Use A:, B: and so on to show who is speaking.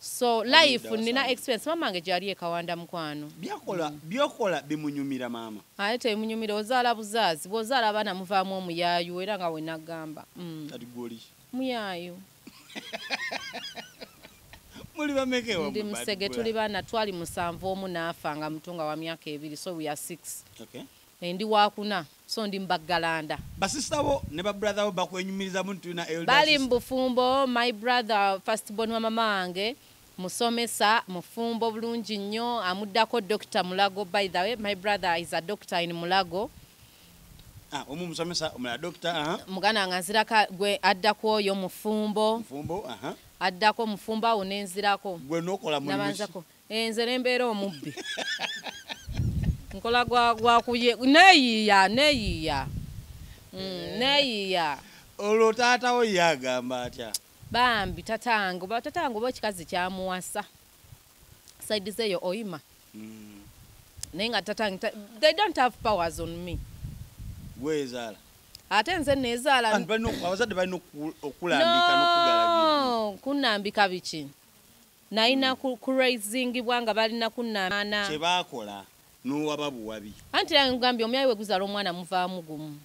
A: So life nina experience. Mama wange gyali ekawanda, mukwano.
B: Byakola, byokola bimunyumira maama?
A: Ate tebimunyumira. Ozaala buzaazi, bw'ozaala abaana muvaamu omuyaayu, era nga wenagamba.
B: Kati gwoli?
A: Muyaayu.
B: Muli bameka ewammwe?
A: Ndi musege. Tuli baana, twali musanvu, omu n'afa nga muto, nga wa myaka 2, so we are six. Ndi wakuna, so ndi mbaggalanda.
B: Basista bo ne babrother bo bakwenyumirizamu nti tulina elder
A: Bali mu
B: sister?
A: bufumbo. My brother, first born wa mama wange, musomesa, mufumbo bulungi nnyo. Amuddako Dr Mulago. By the way, my brother is a doctor in Mulago.
B: Ah, omu musomesa, omulala doctor, aha.
A: Muganda wange nziraka gwe addako, oyo mufumbo.
B: Mufumbo, aha.
A: Addako mufumbo, awo nenzirako.
B: Gwe nokola mulimu ki?
A: Nabanzako. Nze nembeera omubbi, nkola gwa kuye, neeyiiya, neeyiiya. Neeyiiya.
B: Olwo taatawo ye agamba atya?
A: Bambi tatange, oba tatange oba ekikazi kyamuwasa side zeeyo oyima. Naye nga tatange they don't have powers on me.
B: Gwezaala?
A: Ate nze nezaala.
B: Abantu abazadde balina okulambika n'okugalagira.
A: No, kunambika biki? Nalina kuraisingibwa nga balina kunnamana.
B: Kyebakola n'owaba buwabi.
A: Anti era ngambye, omyayi we guzaala omwana muvaamu gumu.